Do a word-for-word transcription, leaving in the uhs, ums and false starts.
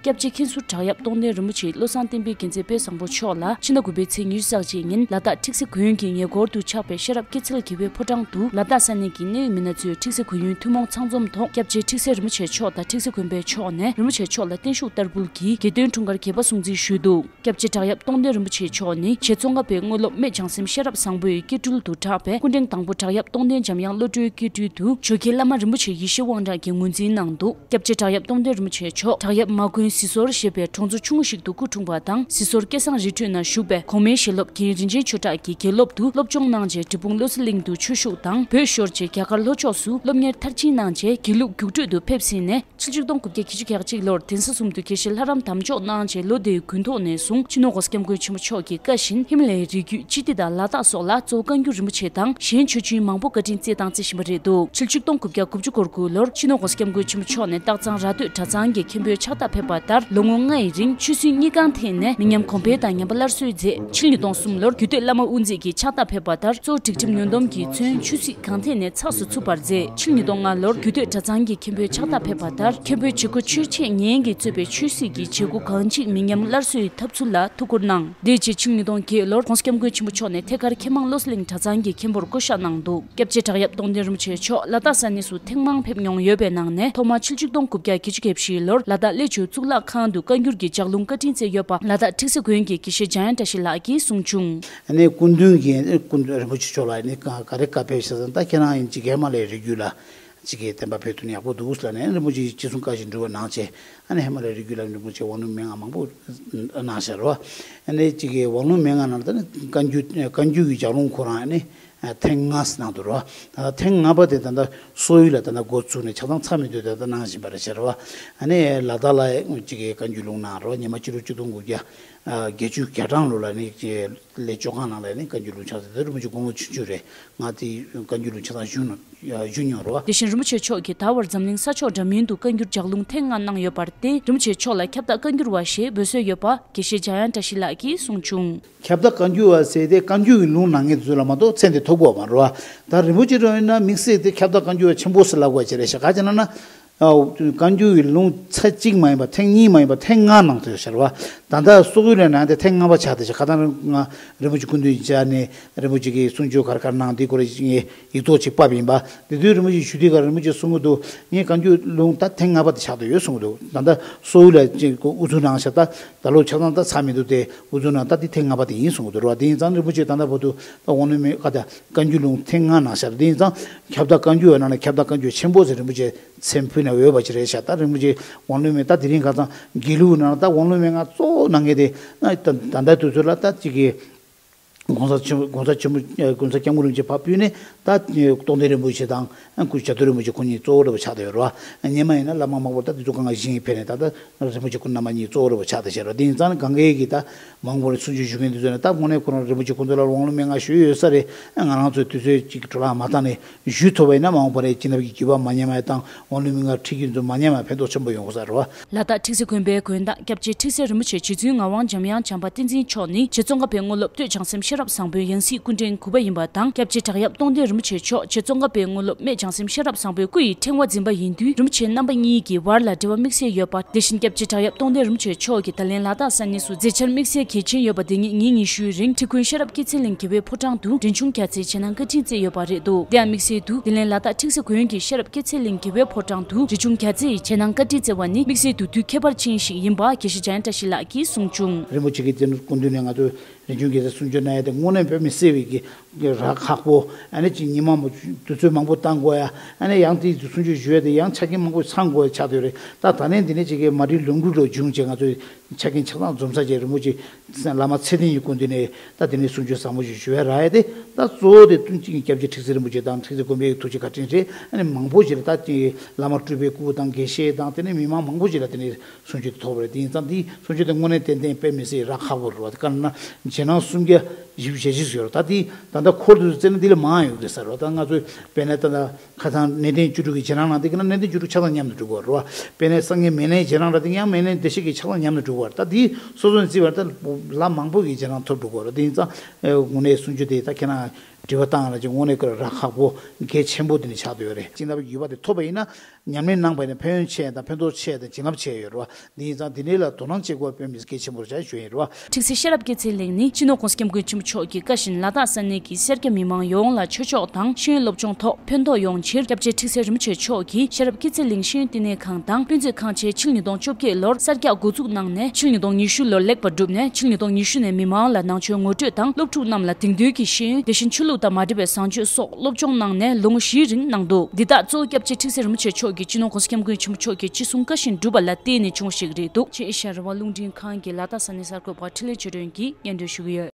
སྐྱབས་རྗེ་མཁན་ཟུར་བྲག་གཡབ་སྟོང་ལྡན་རིན་པོ་ཆེ་བློ་བཟང་བསྟན་པའི་རྒྱལ་མཚན་དཔལ་བཟང་པོ་མཆོག་ལ་ཕྱི་ཟླ་དགུ་པའི་ཚེས་ཉི་ཤུ་རྩ་གཅིག་ཉིན་ལ་དྭགས་ཁྲིག་སེ་དགོན་གྱི་ཉེ་འཁོར་དུ་ཆགས་པའི་ཤེས་རབ་སྐྱེད་ཚལ་གྱི་བའི་ཕོ་བྲང་དུ་ལ་དྭགས་ས་གནས་ཀྱི་གནད་ཡོད་མི་སྣ་ཚོས་ཁྲིག་སེ་དགོན་ཡོད་ཐུན་མོང་ཚང་འཛོམས་ཐོག་སྐྱབས་རྗེ་ཁྲིག་སེ་རིན་པོ་ཆེ་མཆོག་དང་ཁྲིག་སེ་དགོན་པའི་ཕྱོགས་ནས་རིན་པོ་ཆེ་མཆོག་ལ་བརྟན་བཞུགས་བསྟར་འབུལ་གྱིས་དགེ་འདུན་འཁྲུངས་སྐར་རྒྱས་པ་སྲུང་བརྩི་ཞུས་འདུག་སྐྱབས་རྗེ་བྲག་གཡབ་སྟོང་ལྡན་རིན་པོ་ཆེ་མཆོག་ནི་ཆེད་ཚོང་ཁང་པའི་དངོས་སློབ་སྨད་བྱང་སེམས་ཤེས་རབ་བཟང་པོའི་སྐྱེ་སྤྲུལ་དུ་གྲགས་པའི་སྐུ་ཕྲེང་དང་པོ་བྲག་གཡབ་སྟོང་ལྡན་འཇམ་དབྱངས་བློ་གྲོས་སྐྱེ་སྤྲུལ་དུ་ཇོ་ཁྱི་བླ་མ་རིན་པོ་ཆེ་ཡེ་ཤེས་དབང་གྲགས་ཀྱིས་ངོས་འཛིན་གནང་འདུག་སྐྱབས་རྗེ་བྲག་གཡབ་སྟོང་ལྡན་རིན་པོ་ཆེ་མཆོག་བྲག་གཡབ་མ་དགོན་ཟི་ཟོར་ཞེས་པའི་གྲོང་ཚོ་ཆུང་ངུ་ཞིག་ཏུ་སྐུ་འཁྲུངས་པ་དང་། ཟི་ཟོར་སྐལ་བཟང་རི་ཁྲོད་ན་བཞུགས་པའི་གོང་མའི་ཞལ་སློབ་རྒན་རིན་ཆེན་ཆོས་གྲགས་ཀྱི་དགེ་སློབ་ཏུ་སློབ་སྦྱོང་གནང་རྗེས་འབྲས་སྤུངས་བློ་གསལ་གླིང་དུ་ཆོས་ཞུགས་དང་། བོད་ཤོར་རྗེས་རྒྱ་གར་ལྷོ་ཕྱོགས་སུ་སློབ་གཉེར་མཐར་ཕྱིན་གནང་རྗེས་དགེ་ལུགས་རྒྱུགས་སྤྲོད་དུ་ཕེབས་ཟིན་ནས། ཕྱི་ལོ་ཆིག་སྟོང་དགུ་བརྒྱ་བརྒྱད་ཅུ་གྱ་གཅིག་ལོར་གདན་ས་གསུམ་དུ་དགེ་བཤེས་ལྷ་རམས་དམ་འཇོག་གནང་རྗེས་ལོ་དེའི་དགུན་ཐོག་ནས་བཟུང་སྤྱི་ནོར་༸གོང་ས་༸སྐྱབས་མགོན་ཆེན་པོ་མཆོག་གི་བཀའ་བཞིན་ཧི་མ་ལ་ཡའི་རི་རྒྱུད་སྤྱི་ཏི་དང་ལ་དྭགས་སོགས་ལ་གཙོ་བོ་བཀའ་འགྱུར་རིན་པོ་ཆེ་དང་གཞན་ཆོས་ཆུང་མང་པོ་བཀའ་དྲིན་སྩལ་དང་སྩལ་བཞིན་པ་རེད་འདུག་ཕྱི་ལོ་ཆིག་སྟོང་དགུ་བརྒྱ་དགུ་བཅུ་གོ་དགུ་ལོར་སྤྱི་ནོར་༸གོང་ས་༸སྐྱབས་མགོན་ཆེན་པོ་མཆོག་ནས་སྟག་ཚང་ར་སྟོད་གྲྭ་ཚང་གི་མཁན་པོའི་ཕྱག་རྟགས་ཕེབས་པ་ལྟར་ལོ་ངོ་ལྔ་ཡི་རིང་ཆོས་སྲིད་གཉིས་ཀའི་ཐད་ནས་མི་ཉམས་གོང་འཕེལ་དང་ཉམས་པ་སླར་གསོའི་མཛད། ཕྱི་ལོ་ཉིས་སྟོང་གསུམ་ལོར་རྒྱུད་སྟོད་བླ་མ་དབུ་མཛད་ཀྱི་ཕྱག་རྟགས་ཕེབས་པ་ལྟར་གཙོ་བོ་སྒྲིག་ཁྲིམས་ཡོངས་བསྡོམས་ཀྱིས་མཚོན་ཆོས་སྲིད་གང་ཐད་ནས་ཚགས་སུ་ཚུད་པར་མཛད། ཕྱི་ལོ་ཉིས་སྟོང་ལྔ་ལོར་རྒྱུད་སྟོད་གྲྭ་ཚང་གི་མཁན་པོའི་ཕྱག་རྟགས་ཕེབས་པ་ལྟར་མཁན་པོའི་བྱེད་སྒོ་ཆོས་འཆད་ཉན་གྱིས་གཙོས་པའི་ཆོས་སྲིད་ཀྱི་བྱེད་སྒོ་གང་ཅིའི་མི་ཉམས་སླར་གསོའི་འཐབ་ཚུལ་ལ་ཐུགས་ཁུར་གནང་། དེའི་རྗེས་ཕྱི་ལོ་ཉིས་སྟོང་བརྒྱད་ལོར་༸གོང་ས་༸སྐྱབས་མགོན་ཆེན་པོ་མཆོག་ནས་ཐད་ཀར་མཁས་མང་བློ་གསལ་གླིང་གྲྭ་ཚང་གི་མཁན་པོར་བསྐོ་གཞག་གནང་འདུག་སྐྱབས་རྗེ་བྲག་གཡབ་སྟོང་ལྡན་རིན་པོ་ཆེ་མཆོག་ལ་དྭགས་ས་གནས་སུ་ཐེངས་མང་ཕེབས་མྱོང་ཡོད་པའི་ནང་ནས་ཐོག་མར་ཕྱི་ལོ་ཆིག་སྟོང་དགུ་བརྒྱ་བརྒྱད་ཅུ་གྱ་བཞི་ལོར་ལ་དྭགས་གླེ་ཆུ་གཙུག་ལག་ཁང་དུ་བཀའ་འགྱུར་གྱི་ལྗགས་ལུང་བཀའ་དྲིན་སྩལ་ཡོད་པ་ལ་དྭགས་ཁྲིག་སེ་དགོན་གྱི་དགེ་བཤེས་འཇམ་དབྱངས་བཀྲ་ཤིས་ལགས་ཀྱིས་གསུངས་བྱུང་། ཨ་ནི་སྐུ་མདུན་གྱིས་སྐུ་མདུན་རིན་པོ་ཆེ་མཆོག་ལ་ནི་ག་ག་རེ་བཀའ་ཕེབས་ཟེར་ཙང་ད་ཁྱེད་རང་ཡིན་གཅིག་ཧི་མ་ལ་ཡའི་རི་རྒྱུད་ལ་གཅིག་གི་བསྟན་པ་འཕེལ་ཐུབ་ན་ཡག་པོ་འདུག་ཟེར་ནས་རིན་པོ་ཆེ་ཅི་གསུང་བཀའ་བཞིན་སྒྲུབ་པ་གནང་བྱས། ཨ་ནི་ཧི་མ་ལ་ཡའི་རི་རྒྱུད་ལ་རིན་པོ་ཆེ་དབང་ལུང་མན་ངག་མང་པོ་གནང་བཞག་རེད་བ། ཨ་ནི་གཅིག་གི་དབང་ལུང་མན་ངག་ནང་ལ་ད་ནི་བཀའ་འགྱུར་བཀའ་འགྱུར་གྱི་ལྗགས་ལུང་ཁོ་རང་ཨ་ནི་ཐེངས་ལྔ་གནང་འདུག་རེད་བ། ད་ཐེངས་ལྔ་པ་དེ་ད་ལྟ་སོག་ཡུལ་ལ་ད་ལྟ་འགོ་བཙུགས་ནས་ཆ་ཚང་ཚར་མི་འདུག་ད་ལྟ་གནང་བཞིན་པ་རེད་བཞག་རེད་བ། ཨ་ནི་ལ་དྭགས་ལ་གཅིག་གི་བཀའ་འགྱུར་ལུང་གནང་རེད་བ། སྔོན་མ་ཕྱི་ལོ་ཆིག་སྟོང་དགུ་བརྒྱ་བརྒྱད་ཅུ་གྱ་གྲངས་ལོ་ལ་ནི་ལས་བཅོ་ཁང་ནང་ལ་ནི་བཀའ་འགྱུར་ལུང་ཆགས་ཏེ་དེ་རིན་པོ་ཆེ་དགུང་ལོ་ཆུང་ཆུང་རེད། ང་དེ་བཀའ་འགྱུར་ལུང་ཆ་ཚང་ཞུ་ནོ་ཞུ་མྱོང་རེད་བ། དེ་བཞིན་རིན་པོ་ཆེ་མཆོག་གིས་ད་བར་འཛམ་གླིང་ས་ཕྱོགས་འདྲ་མིན་དུ་བཀའ་འགྱུར་ལྗགས་ལུང་ཐེངས་ལྔ་གནང་ཡོད་པར་བརྟེན་རིན་པོ་ཆེ་མཆོག་ལ་ཁྱབ་བདག་བཀའ་འགྱུར་བ་ཞེས་འབོད་སྲོལ་ཡོད་པ་དགེ་བཤེས་འཇམ་དབྱངས་བཀྲ་ཤིས་ལགས་ཀྱིས་གསུངས་བྱུང་། ཁྱབ་བདག་བཀའ་འགྱུར་བ་ཟེར་ཏེ་བཀའ་འགྱུར་གྱི་ལུང་གནང་མཁན་དེ་ཚོ་ལ་མ་གཏོགས་མཚན་དེ་ཐོབ་དགོས་པ་མ་རེད་བ། ད་རིན་པོ་ཆེ་རང་ཡིན་ན་དམིགས་བསལ་དེ་ཁྱབ་བདག་བཀའ་འགྱུར་བ་ཆེན་པོ་ཟེར་ལབ་དགོས་ཀྱི་རེད་ཤག་ག་ཅི་ན་ན། ཨ་བཀའ་འགྱུར་གྱི་ལུང་ཚར་གཅིག་མ་ཡིན་པ་ཐེངས་གཉིས་མ་ཡིན་པ་ཐེངས་ལྔ་གནང་ཐུབ་ཤར་བ། ད་ལྟ་སོག་ཡུལ་ལ་གནང་དེ་ཐེངས་ལྔ་པ་ཆགས་ཏེ་ཤག་ཁ་སང་ང་རིན་པོ་ཆེ་སྐུ་མདུན་མཇལ་ནས་རིན་པོ་ཆེ་གིས་གསུང་ཆོས་ག་རེ་ག་རེ་གནང་དེ་སྐོར་ངས་ཡིག་ཐོག་ཅིག་ཕབ་ཡིན་པ། དེ་དུས་རིན་པོ་ཆེ་ཞུ་དུས་ཀ་རིན་པོ་ཆེ་གསུང་གི་འདུག་ངས་བཀའ་འགྱུར་ལུང་ད་ཐེངས་ལྔ་པ་དེ་ཆགས་བསྡད་ཡོད་གསུང་གི་འདུག་ད་ལྟ་སོག་ཡུལ་ལ་ཅིག་དབུ་འཛུགས་གནང་ཤག་ད་ད་ལོ་ཆ་ཚང་ད་ཚར་མི་འདུག་སྟེ་དབུ་འཛུགས་གནང་ད་དེ་ཐེངས་ལྔ་པ་དེ་ཡིན་གསུང་གི་འདུག་རེད་བ། དེ་ཡིན་ཙང་རིན་པོ་ཆེ་ད་ལྟ་བར་དུ་ད་དབང་ལུང་མེད་ཀ་ད་བཀའ་འགྱུར་ལུང་ཐེངས་ལྔ་གནང་ཤག་དེ་ཡིན་ཙང་ཁྱབ་བདག་བཀའ་འགྱུར་བའི་ནང་ནས་ཁྱབ་བདག་བཀའ་འགྱུར་ཆེན་པོ་ཟེར་རིན་པོ་ཆེ་མཚན་ཕུལ་ནས་འོས་པ་ཅིག་རེད་ཤག་ད་རིན་པོ་ཆེ་དབང་ལུང་མེད་ད་དེ་རིང་ཁ་སང་དགེ་ལུགས་ནང་ད་དབང་ལུང་མེད་ང་གཙོ་བོ་གནང་མཁན་དེ་ད་ད་ལྟ་དུས་ཚོད་ལ་ད་ཅིག་གི་གོང་ས་ཆེན་པོ་གོང་ས་ཆེན་པོ་གོང་ས་སྐྱབས་མགོན་རིན་པོ་ཆེ་ཕར་ཕུལ་ནས་ད་རྟོགས་ལྡན་རིན་པོ་ཆེ་དང་སྐུ་བྱ་རྡོར་རིན་པོ་ཆེ་ཁོ་གཉིས་གཙོ་བོ་རེད་པ་ཆགས་བསྡད་ཡོད་རེད་བ། སྔོན་མ་ཡིན་ན་བླ་མ་མང་པོ་ད་དེ་ཚོ་གང་ག་བཞེངས་ཕེབས་ནས་ད་ལྟ་རིན་པོ་ཆེ་ཁོ་རྣམ་པ་གཉིས་གཙོ་བོ་རེད་པ་ཆགས་བསྡད་བཞག་རེད་བ། དེ་ཡིན་ཙང་གང་གའི་གི་ད་མང་པོ་རེ་གསུང་ཆོས་ཞུ་མཁན་དེ་ཚོ་ནས་ད་དངོས་གནས་ཁོ་རང་རིན་པོ་ཆེ་ཁོང་ཚོ་ལ་དབང་ལུང་མན་ངག་ཞུས་ཡོད་ས་རེད། ང་རང་ཚོའི་དུས་ཚོད་ཅིག་འཕྲོ་བརླག་མ་བཏང་ནས་ཞུ་ཐུབ་པ་ཡིན་ན་མ་འོངས་པ་རེད་སྤྱི་ནབ་ཀྱི་རྒྱུད་པ་མ་ཉམས་པ་དང་དབང་ལུང་མན་ངག་ཁྲིད་རྒྱུ་ཚོ་མ་ཉམས་པ་ཕན་ཐོགས་ཆེན་པོ་ཡོང་གི་ས་རེད་བ། ལ་དྭགས་ཁྲིག་སེ་དགོན་པའི་དགོན་བདག་སྐྱབས་རྗེ་ཁྲིག་སེ་རིན་པོ་ཆེ་རྗེ་བཙུན་ངག་དབང་འཇམ་དབྱངས་བྱམས་པ་བསྟན་འཛིན་མཆོག་ནི་ཆེད་ཚོང་ཁང་པའི་དངོས་སློབ་སྟོད་བྱང་སེམས་ཤེས་རབ་བཟང་པོའི་ཡང་སྲིད་སྐུ་ཕྲེང་དགུ་པ་ཡིན་པ་དང་། སྐྱབས་རྗེ་བྲག་གཡབ་སྟོང་ལྡན་རིན་པོ་ཆེ་མཆོག་ཆེད་ཚོང་ཁང་པའི་དངོས་སློབ་སྨད་བྱང་སེམས་ཤེས་རབ་བཟང་པོའི་སྐུ་ཡི་ཕྲེང་བ་འཛིན་པ་ཡིན་དུས་རིན་པོ་ཆེ་རྣམ་པ་གཉིས་ཀྱི་བར་ལ་འབྲེལ་བ་དམིགས་བསལ་ཡོད་པ། དེ་བཞིན་སྐྱབས་རྗེ་བྲག་གཡབ་སྟོང་ལྡན་རིན་པོ་ཆེ་མཆོག་གིས་ད་ལན་ལ་དྭགས་ས་གནས་སུ་མཛད་འཆར་དམིགས་བསལ་གལ་ཆེན་ཡོད་པ་དེ་ཉིད་ཉིན་ཉི་ཤུའི་རིང་ཁྲི་དགོན་ཤེས་རབ་སྐྱེད་ཚལ་གླིང་དགེ་བའི་ཕོ་བྲང་དུ་རིན་ཆུང་རྒྱ་མཚོས་ཇེ་ནང་བཀའ་དྲིན་སྩལ་ཡོད་པ་རེད་འདུག་དེ་ཡང་དམིགས་བསལ་དུ་དེ་ལན་ལ་དྭགས་ཁྲིག་སེ་དགོན་གྱི་ཤེས་རབ་སྐྱེད་ཚལ་གླིང་དགེ་བའི་ཕོ་བྲང་དུ་རིན་ཆུང་རྒྱ་མཚོས་ཇེ་ནང་བཀའ་དྲིན་སྩལ་བ་ནི་དམིགས་བསལ་དུ་དུས་ཁྱད་པར་ཅན་ཞིག་ཡིན་པ་དགེ་བཤེས་འཇམ་དབྱངས་བཀྲ་ཤིས་ལགས་ཀྱིས་གསུངས་བྱུང་། རིན་པོ་ཆེ་གི་དེ་ནི་སྐུ་མདུན་ནས་ང་ཚོས་རིན་ཆུང་རྒྱ་མཚོས་གསུང་ཆོས་གནང་ཡ་དེ་དངོས་གནས་དཔེ་མི་སྲིད་པའི་གི་རག་ཁག་པོ། ཨ་ནི་ཅིག་ཉི་མ་མ་དུས་ཚོད་མང་པོ་བཏང་དགོས་ཡ། ཨ་ནི་ཡང་དེའི་གསུང་ཆོས་ཞུ་ཡ་དེ་ཡང་ཆ་རྐྱེན་མང་པོ་ཚང་དགོས་ཡ་ཆགས་བསྡད་རེད། ད་ད་ནས་འདི་ནས་ཅིག་གི་མ་བསྒྲིགས་ལུང་ཁུག་ལོ་བྱུང་བྱས་ང་ཚོས་ཆ་རྐྱེན་ཆ་ཚང་འཛོམས་ས་བྱས་རིན་པོ་ཆེ་བླ་མ་ཚེ་བརྟན་གྱི་སྐུ་མདུན་ནས་ད་དེ་ནས་གསུང་ཆོས་བཟང་པོ་ཞིག་ཞུ་ཡ་རག་ཡ་དེ། ད་གཙོ་བོ་དེ་ཀུན་མཁྱེན་སྐྱབས་རྗེ་ཁྲིག་སེ་རིན་པོ་ཆེ་དང་ཁྲིག་སེ་དགོན་པའི་ཐུགས་རྗེ་བཀའ་དྲིན་རེད། ཨ་ནི་མང་པོ་ཞིག་ལ་ད་ཅིག་བླ་མ་སྤྲུལ་པའི་སྐུ་དང་དགེ་བཤེས་དང་དེ་ནས་མི་མང་མང་པོ་ཞིག་ལ་དེ་ནས་གསུང་ཆོས་དེ་ཐོབ་པ་རེད། དེ་ཡིན་ཙང་འདི་གསུང་ཆོས་དེ་དངོས་གནས་ཏན་ཏན་དཔེ་མི་སྲིད་རག་ཁག་པོ་རེད་བ། དེ་ག་ན་ཇེ་ནང་སུམ་བརྒྱ་བཞི་བཅུ་ཞེ་གཅིག་ཡོད་རེད། ད་འདི་ད་ལྟ་འཁོར་དུ་བཙལ་ན་འདི་ལས་མང་ཡོད་ཀྱི་ས་རེད་བ། ད་ང་ཚོས་དཔེར་ན་ད་ལྟ་ཁ་སང་གནས་བརྟན་བཅུ་དྲུག་གི་རྗེས་གནང་གནང་དེ་ག་ན་གནས་བརྟན་བཅུ་དྲུག་ཆ་ཚང་མཉམ་དུ་འགྲོ་གི་ཡོད་རེད་བ། དཔེར་ན་སངས་རྒྱས་མེ་ལེན་རྗེས་གནང་ལ་དེ་ཡང་མེ་ལེན་བདེ་གཤེགས་ཀྱི་ཆ་ཚང་མཉམ་དུ་འགྲོ་གི་ཡོད་རེད། ད་འདི་སོ་སོ་ནས་བརྩིས་པ་ད་ལྷ་མང་པོ་གི་རྗེས་གནང་ཐོབ་འགྲོ་གི་ཡོད་རེད། དེ་ཡིན་ཙང་དངོས་གནས་གསུང་ཆོས་དེ་ད་ཁྱེད་རང་ དྲི་བ་བཏང་ཡ་ལ་ཅིག་དངོས་གནས་ཀྱི་ར་ཁག་པོ་གལ་ཆེན་པོ་དེ་ནི་ཆགས་བསྡད་ཡོད་རེད། བྱིན་རླབས་ཀྱི་ཡུལ་པ་དེ་ཐོབ་པ་ཡིན་ན་ཉམས་ལེན་གནང་བ་ཡིན་ན་ཕན་ཡོན་ཆེ་དང་ཕན་ཐོགས་ཆེ་དང་བྱིན་རླབས་ཆེ་ཡོད་རེད་བ། འདི་ཡིན་ཙང་འདི་འདྲའི་ལ་དོ་སྣང་བྱེད་དགོས་པ་དཔེ་མི་སྲིད་གལ་ཆེན་པོ་རེད་ཅེས་ཞུ་ཡིན་རེད་བ། ཁྲིག་སེ་ཤེས་རབ་སྐྱེད་ཚལ་གླིང་ནི་སྤྱི་ནོར་༸གོང་ས་༸སྐྱབས་མགོན་ཆེན་པོ་མཆོག་གིས་བཀའ་བཞིན་ལ་དྭགས་ས་གནས་ཀྱི་སེར་སྐྱ་མི་མང་ཡོངས་ལ་ཆོས་ཕྱོགས་དང་ཤེས་ཡོན་སློབ་སྦྱོང་ཐོག་ཕན་ཐོགས་ཡོང་ཕྱིར་སྐྱབས་རྗེ་ཁྲིག་སེ་རིན་པོ་ཆེ་མཆོག་གིས་ཤེས་རབ་སྐྱེད་ཚལ་གླིང་ཤེས་ཡོན་བསྟི་གནས་ཁང་དང་དཔེ་མཛོད་ཁང་བཅས་ཕྱི་ལོ་ཉིས་སྟོང་བཅོ་བརྒྱད་ལོར་གསར་རྒྱག་འགོ་འཛུགས་གནང་ནས་ཕྱི་ལོ་ཉིས་སྟོང་ཉི་ཤུ་ལོར་ལེགས་པར་གྲུབ་ནས་ཕྱི་ལོ་ཉིས་སྟོང་ཉི་ཤུ་ནས་མི་མང་ལ་ནང་ཆོས་ངོ་སྤྲོད་དང་སློབ་ཕྲུག་རྣམས་ལ་དེང་དུས་ཀྱི་ཤེས་ཡོན་དེ་བཞིན་ཆོས་ལུགས་དང་མ་འབྲེལ་བའི་བཟང་སྤྱོད་སོགས་སློབ་སྦྱོང་གནང་ནས་ལོ་ངོ་བཞིའི་རིང་གནང་འདུག་འདི་དག་གཙོ་བོ་སྐྱབས་རྗེ་ཁྲིག་སེ་རིན་པོ་ཆེ་མཆོག་གིས་སྤྱི་ནོར་༸གོང་ས་༸སྐྱབས་མགོན་ཆེན་པོ་མཆོག་གིས་ཅི་གསུང་བཀའ་བཞིན་བསྒྲུབས་པ་ལ་བརྟེན་ནས་བྱུང་བ་ཞིག་རེད་འདུག་ཅེས་ཨེ་ཤ་ཡ་རང་དབང་རླུང་འཕྲིན་ཁང་གི་ལ་དྭགས་ས་གནས་གསར་འགོད་པ་འཕྲིན་ལས་ཆོས་སྒྲོན་གྱིས་སྙན་སྒྲོན་ཞུ་གི་ཡོད།